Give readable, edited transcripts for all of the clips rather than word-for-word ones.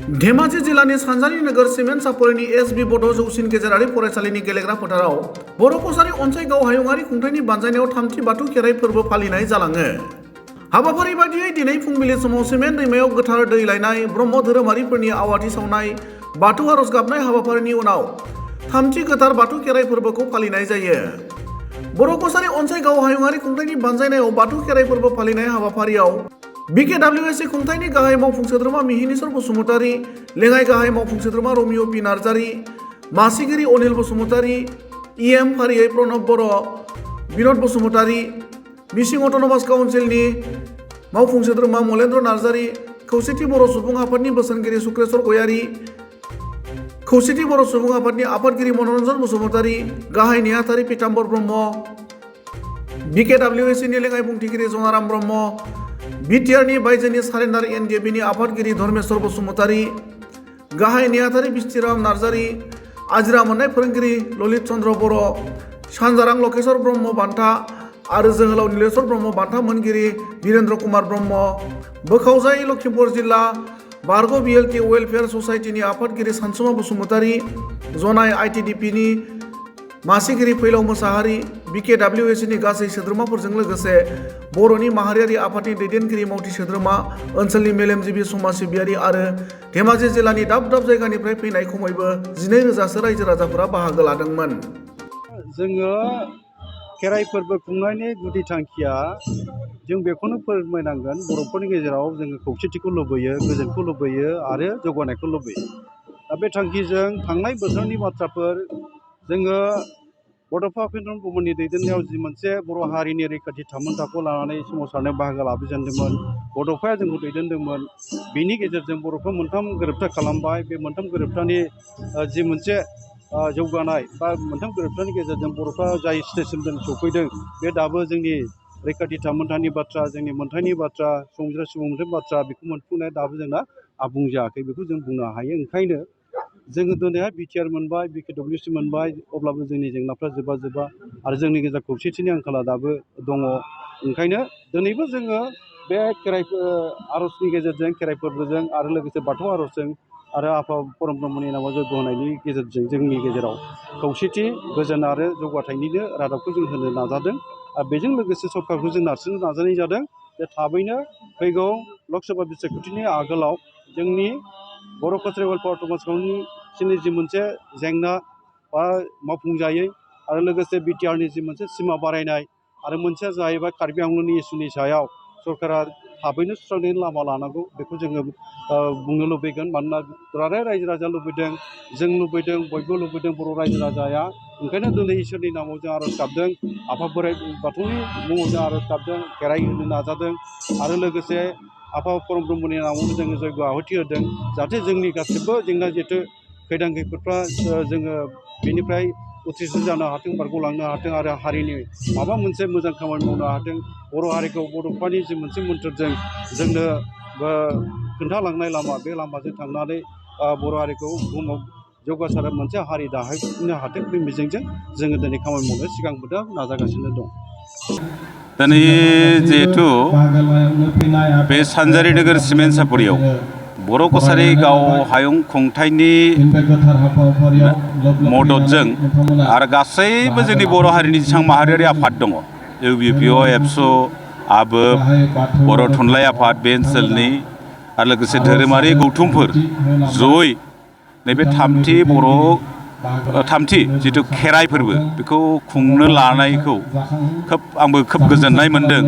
धेमाजि जिल्लानि सानजारि नोगोर सिमेन्ट सापरिनि एसबि बड' जौसिन गेजेरारि फरायसालिनि गेलेग्रा फोथाराव बर' कसारि अनसाइ हायुङारि खुंथायनि बानजायनायाव थामथि बाथौ खेराइ फोरबो फालिनाय जालाङो। हाबाफारि बायदियै दिनै फुंबिलि समाव सिमेन्ट दैमायाव गोथार दै लायनाय, ब्रह्म धोरोमारिफोरनि आवाथि सावनाय, बाथौ आरज गाबनाय हाबाफारिनि उनाव थामथि गोथार बाथौ खेराइ फोरबोखौ फालिनाय जायो। बर' कसारि अनसाइ हायुङारि खुंथायनि बानजायनायाव बाथौ खेराइ फोरबो फालिनाय हाबाफारियाव BKWSC खुंथायनि गाहाय मावफुं सोद्रोमा मिहिनीश्वर बसुमतारी, लेङाइ गाहाय मावफुं सोद्रोमा रमिय' पि नार्जारी, मासिगिरि अनिल बसुमतारी, EM फारियै प्रणब बर', बिनद बसुमतारी, मिसिं अट'नमास काउन्सिलनि मावफुं सोद्रोमा मलेन्द्र नार्जारी, खौसेथि बर' सुबुं आफादनि बोसोनगिरि सुक्रेश्वर गयारी, खौसेथि बर' सुबुं आफादनि आफादगिरि मनरन्जन बसुमतारी, गाहाय नेहाथारि पीताम्बर ब्रह्म, BKWSCनि लेङाइ बुंथिगिरि जनाराम ब्रह्म, BTRनि बायजोनि सारेन्डार NDFBनि आफादगिरि धर्मेश्वर बसुमतारी, गाहाय नेहाथारि बिस्थिराम नार्जारी, आजिरा मोननाय फोरोंगिरि ललित चन्द्र बर', सानजारां लकेश्वर ब्रह्म बान्था आरो जोहोलाव नीलेश्वर ब्रह्म बान्था मोनगिरि वीरेन्द्र कुमार ब्रह्म, बोखावजाय लखिमपुर जिल्ला बारग' BLT वेलफेयार ससाइटिनि आफादगिरि सानसुमा बसुमतारी, जनाय ITDPनि मासिगिरि फैलाव मोसाहारि, BKWSCनि गासै सोद्रोमाफोरजों लोगोसे बर'नि माहारियारि आफादनि दैदेनगिरि मावथि सोद्रोमा, ओनसोलनि मेलेमजिबि समाज सिबियारि आरो धेमाजि जिल्लानि दाब दाब जायगानिफ्राय फैनाय खमैबो 12,000सो रायजो राजाफोरा बाहागो लादोंमोन। जोङो खेराइ फोरबो खुंनायनि गुदि थांखिया जों बेखौनो फोरमायनांगोन, बर'फोरनि गेजेराव जोङो खौसेथिखौ लुबैयो, गोजोनखौ लुबैयो आरो जौगानायखौ लुबैयो। दा बे थांखिजों थांनाय बोसोरनि बाथ्राफोर जोङो बड'फा उपेन्द्र ब्रह्मनि दैदेननायाव जि मोनसे बर' हारिनि रैखाथि थामोनथाखौ लानानै सोमावसारनायाव बाहागो लाबोजेनदोंमोन, बड'फाया जोंखौ दैदेनदोंमोन। बिनि गेजेरजों बर'खौ मोनथाम गोरोबथा खालामबाय। बे मोनथाम गोरोबथानि जि मोनसे जौगानाय बा मोनथाम गोरोबथानि गेजेरजों बर'फ्रा जाय स्टेजसिम जों सफैदों, बे दाबो जोंनि रैखाथि थामोनथानि बाथ्रा, जोंनि मोनथायनि बाथ्रा, संबिजिर सुबुं मोनथायनि बाथ्रा, बेखौ मोनफुंनाया दाबो जोंना आबुं जायाखै, बेखौ जों बुंनो हायो। ओंखायनो जोङो दिनैहाय BTR मोनबाय, BKWSC मोनबाय, अब्लाबो जोंनि जेंनाफ्रा जोबा आरो जोंनि गेजेराव खौसेथिनि आंखाला दाबो दङ। ओंखायनो दिनैबो जोङो बे खेराइ आर'जनि गेजेरजों, खेराइ फोरबोजों आरो लोगोसे बाथौ आर'जजों आरो आफा परम ब्रह्मनि नामाव जयग' होनायनि गेजेरजों जोंनि गेजेराव खौसेथि, गोजोन आरो जौगाथायनिनो रादाबखौ जों होनो नाजादों। आरो बेजों लोगोसे सरकारखौ जों नारसिननो नाजानाय जादों जे थाबैनो फैगौ लकसभा बिसायख'थिनि आगोलाव जोंनि बर' कसारि वेलफेयार अट'नमास काउन्सिलनि जि मोनसे जेंना बा मावफुंजायै आरो लोगोसे BTRनि जि मोनसे सिमा बारायनाय आरो मोनसेया जाहैबाय कार्बि आंलंनि इस्युनि सायाव सरकारा थाबैनो सुस्रांनायनि लामा लानांगौ, बेखौ जोङो बुंनो लुबैगोन। मानोना दुलाराय रायजो राजाया लुबैदों, जों लुबैदों, बयबो लुबैदों बर' रायजो राजाया। ओंखायनो दिनै इसोरनि नामाव जों आर'ज गाबदों, आफा बोराइ बाथौनि मुङाव जों आर'ज गाबदों, खेराइ होनो नाजादों आरो लोगोसे आफा परम ब्रह्मनि नामावबो जोङो जयग' आहुथि होदों, जाहाथे जोंनि गासिबो जेंना जेथो खैदां खैफोदफ्रा जोङो बेनिफ्राय उथ्रिसार जानो हाथों, बारग'लांनो हाथों आरो हारिनि माबा मोनसे मोजां खामानि मावनो हाथों। बर' हारिखौ बड'फानि जि मोनसे मोन्थोरजों जोंनो खोन्थालांनाय लामा, बे लामाजों थांनानै बर' हारिखौ बुहुमाव जौगासार मोनसे हारि दाहैनो हाथों, बे मिजिंजों जोङो दिनै खामानि मावनो सिगांबोदों, नाजागासिनो दं। दिनै जिहेथु बे सानजारि नोगोर सिमेन्ट सापरियाव बर' कसारि हायुं खुंथायनि मददजों आरो गासैबो जोंनि बर' हारिनि जेसेबां माहारियारि आफाद दङ, UBPO, एबसु, आबोब, बर' थुनलाइ आफाद बे ओनसोलनि आरो लोगोसे धोरोमारि गौथुमफोर जयै नैबे थामथि जिथु खेराइ फोरबो बेखौ खुंनो लानायखौ आंबो खोब गोजोननाय मोनदों।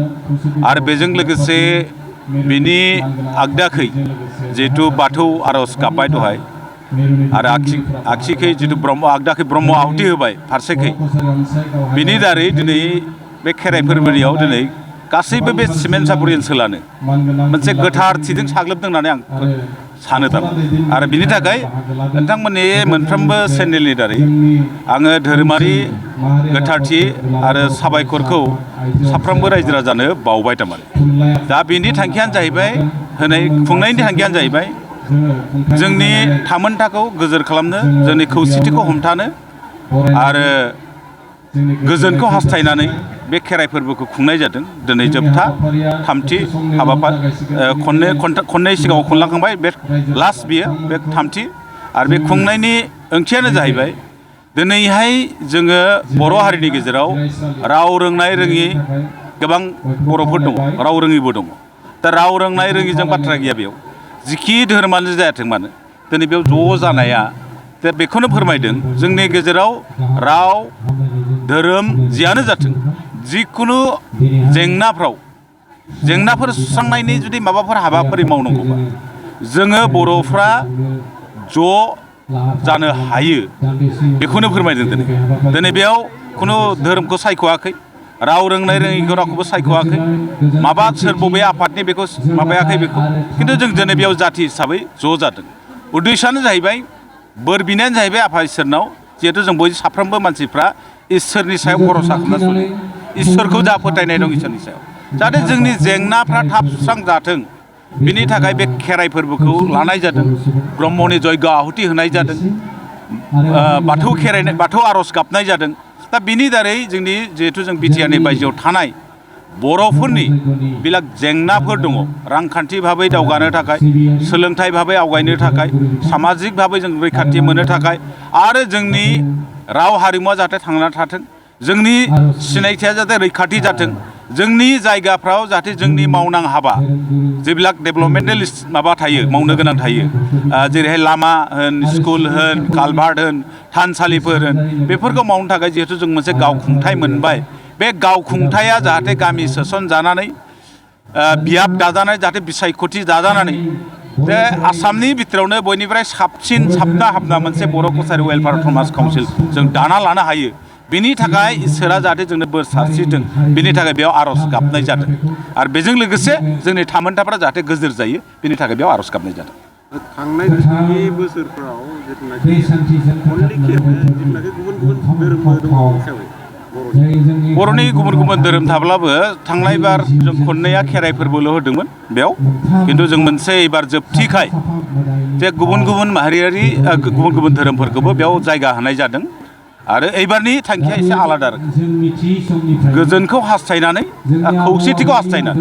आरो बेजों लोगोसे बिनि आगदाखै जिहेथु बाथौ आर'ज गाबबाय दहाय आरो आगसिखै जिथु आगदाखै ब्रह्म आहुथि होबाय फारसेखै, बिनि दारै दिनै बे खेराइ फोरबोनियाव दिनै गासैबो बे सिमेन्ट सापरि ओनसोलानो मोनसे गोथारथिजों साग्लोबदों होननानै आं सानो थारमाने। आरो बिनि थाखाय नोंथांमोननि मोनफ्रोमबो चेनेलनि दारै आङो धोरोमारि गोथारथि आरो साबायखरखौ साफ्रोमबो रायजो राजानो बावबाय थारमाने। दा बिनि थांखियानो जाहैबाय खुंनायनि थांखियानो जाहैबाय जोंनि थामोनथाखौ गोजोर खालामनो, जोंनि खौसेथिखौ हमथानो आरो गोजोनखौ हास्थायनानै बे खेराइ फोरबोखौ खुंनाय जादों दिनै जोबथा थामथि खननै सिगाङाव खुंलांखांबाय बे लास्ट बियो बे थामथि आरो बे खुंनायनि ओंथियानो जाहैबाय दिनैहाय जोङो बर' हारिनि गेजेराव राव रोंनाय रोङि गोबां बर'फोर दङ राव रोङिबो दङ दा राव रोंनाय रोङिजों बाथ्रा गैया बेयाव जिखि धोरोमानो जायाथों मानो दिनै बेयाव ज' जानाया दा बेखौनो फोरमायदों जोंनि गेजेराव राव धोरोम जियानो जाथों जिखुनु जेंनाफोर सुस्रांनायनि जुदि माबाफोर हाबाफारि मावनांगौबा जोङो बर'फ्रा ज' जानो हायो बेखौनो फोरमायदों दिनै बेयाव खुनु धोरोमखौ सायख'वाखै राव रोंनाय रोङिखौ रावखौबो सायख'वाखै माबा सोर बबे आफादनि बेखौ माबायाखै बेखौ खिन्थु जों दिनै बेयाव जाथि हिसाबै ज' जादों उद्देश्यआनो जाहैबाय बोर बिनायानो जाहैबाय आफा इसोरनाव जिहेथु जों बयबो साफ्रोमबो मानसिफ्रा इसोरनि सायाव भरसा खालामना सोलियो इसोरखौ जा फोथायनाय दं इसोरनि सायाव जाहाथे जोंनि जेंनाफ्रा थाब सुस्रांजाथों बिनि थाखाय बे खेराइ फोरबोखौ लानाय जादों ब्रह्मनि जयग आहुति होनाय जादों बाथौ आर'ज गाबनाय जादों दा बिनि दारै जोंनि जिहेथु जों बिटिआरनि बायजोआव थानाय बर'फोरनि बिराद जेंनाफोर दङ रांखान्थि भाबै दावगानो थाखाय सोलोंथाइ भाबै आवगायनो थाखाय सामाजिक भाबै जों रैखाथि मोननो थाखाय आरो जोंनि राव हारिमुवा जाहाथे थांनानै थाथों जोंनि सिनायथिया जाहाथे रैखाथि जाथों जोंनि जायगाफ्राव जाहाथे जोंनि मावनां हाबा जेब्ला डेभेलपमेन्टेल माबा थायो मावनो गोनां थायो जेरैहाय लामा होन स्कुल होन कालभार्ट होन थानसालिफोर होन बेफोरखौ मावनो थाखाय जिहेथु जों मोनसे गावखुंथाय मोनबाय बे गावखुंथाया जाहाथे गामि सोसन जानानै बियाब दाजानाय जाहाथे बिसायख'थि दाजानानै जे आसामनि बिथोरावनो बयनिफ्राय साबसिन साबना हाबना मोनसे बर' कसारि वेलफेयार समाज काउन्सिल जों दाना लानो हायो बिनि थाखाय इसोरा जाहाथे जोंनो बोर सारस्रिथों बिनि थाखाय बेयाव आर'ज गाबनाय जादों आरो बेजों लोगोसे जोंनि थामोनथाफ्रा जाहाथे गोजोर जायो बिनि थाखाय बेयाव आर'ज गाबनाय जादों थांनाय बोसोरफ्राव जिथुनाखि गुबुन धोरोमफोर दङ हिसाबै बर'नि गुबुन धोरोम थाब्लाबो थांनाय बार जों खननैया खेराइ फोरबोल' होदोंमोन बेयाव खिन्थु जों मोनसे एबार जोबथिखाय जे गुबुन माहारियारि गुबुन धोरोमफोरखौबो बेयाव जायगा होनाय जादों आरो एबारनि थांखिया एसे आलादा गोजोनखौ हास्थायनानै खौसेथिखौ हास्थायनानै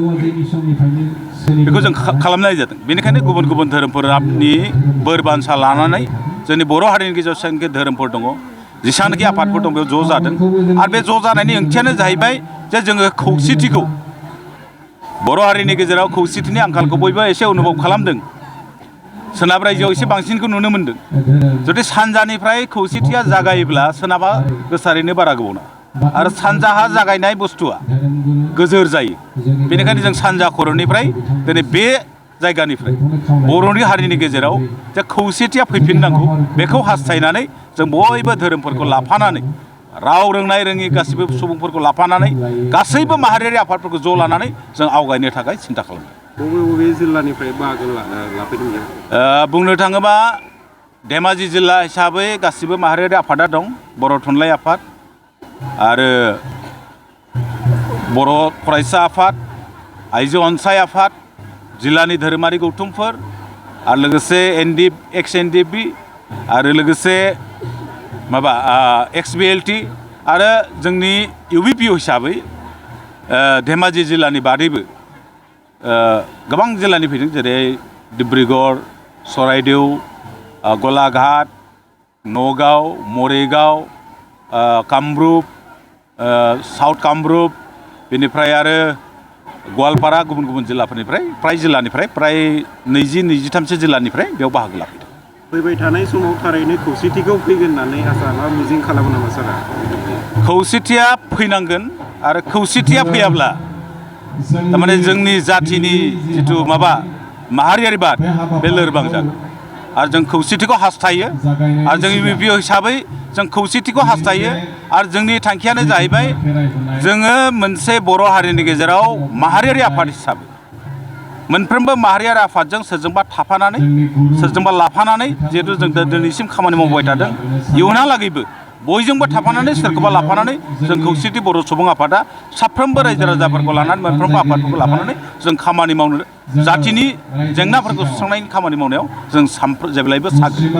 बेखौ जों खालामनाय जादों बेनिखायनो गुबुन धोरोमफोरनि बोर बान्सा लानानै जोंनि बर' हारिनि गेजेराव जेसेबांखि धोरोमफोर दङ जेसेबांखि आफादफोर दं बेयाव ज' जादों आरो बे ज' जानायनि ओंथियानो जाहैबाय जे जोङो खौसेथिखौ बर' हारिनि गेजेराव खौसेथिनि आंखालखौ बयबो एसे अनुभब खालामदों सोनाब रायजोआव एसे बांसिनखौ नुनो मोन्दों जुदि सानजानिफ्राय खौसेथिया जागायोब्ला सोनाबा गोसारैनो बारा गोबाव नङा आरो सानजाहा जागायनाय बुस्थुआ गोजोर जायो बेनिखायनो जों सानजा खर'निफ्राय दिनै बे जायगानिफ्राय बर'नि हारिनि गेजेराव जे खौसेथिया फैफिननांगौ बेखौ हास्थायनानै जों बयबो धोरोमफोरखौ लाफानानै राव रोंनाय रोङि गासैबो सुबुंफोरखौ लाफानानै गासैबो माहारियारि आफादफोरखौ ज' लानानै जों आवगायनो थाखाय सिन्था खालामदों बबे जिल्लानिफ्राय बाहागो लाफैदों बुंनो थाङोबा धेमाजि जिल्ला हिसाबै गासिबो माहारियारि आफादा दं बर' थुनलाइ आफाद आरो बर' फरायसा आफाद आइजो अनसाय आफाद जिल्लानि धोरोमारि गौथुमफोर आरो लोगोसे एक्स एनडिएफबि आरो लोगोसे माबा XBLT आरो जोंनि UBPO हिसाबै धेमाजि जिल्लानि बादैबो गोबां जिल्लानि फैदों जेरै डिब्रुगड़ चराइदेउ गलाघाट नगाव मरिगाव कामरुप साउथ कामरुप बेनिफ्राय आरो गवालपारा गुबुन जिल्लाफोरनिफ्राय प्राय 20-23सो जिल्लानिफ्राय बेयाव बाहागो लाफैदों फैबाय थानाय समाव थारैनो खौसेथिखौ फैगोन होननानै आसा बा मिजिं खालामो नामा सारा खौसेथिया फैनांगोन आरो खौसेथिया फैयाब्ला थारमाने जोंनि जाथिनि जिथु माबा माहारियारिबाद बे लोरबां जागोन आरो जों खौसेथिखौ हास्थायो आरो जों UBPO हिसाबै जों खौसेथिखौ हास्थायो आरो जोंनि थांखियानो जाहैबाय जोङो मोनसे बर' हारिनि गेजेराव माहारियारि आफाद हिसाबै मोनफ्रोमबो माहारियारि आफादजों सोरजोंबा थाफानानै सोरजोंबा लाफानानै जिहेतु जों दिनैसिम खामानि मावबाय थादों इयुनहालागैबो बयजोंबो थाफानानै सोरखौबा लाफानानै जों खौसेथि बर' सुबुं आफादा साफ्रोमबो रायजो राजाफोरखौ लानानै मोनफ्रोमबो आफादफोरखौ लाफानानै जों खामानि मावनो जाथिनि जेंनाफोरखौ सुस्रांनायनि खामानि मावनायाव जों जेब्लायबो साग्रिद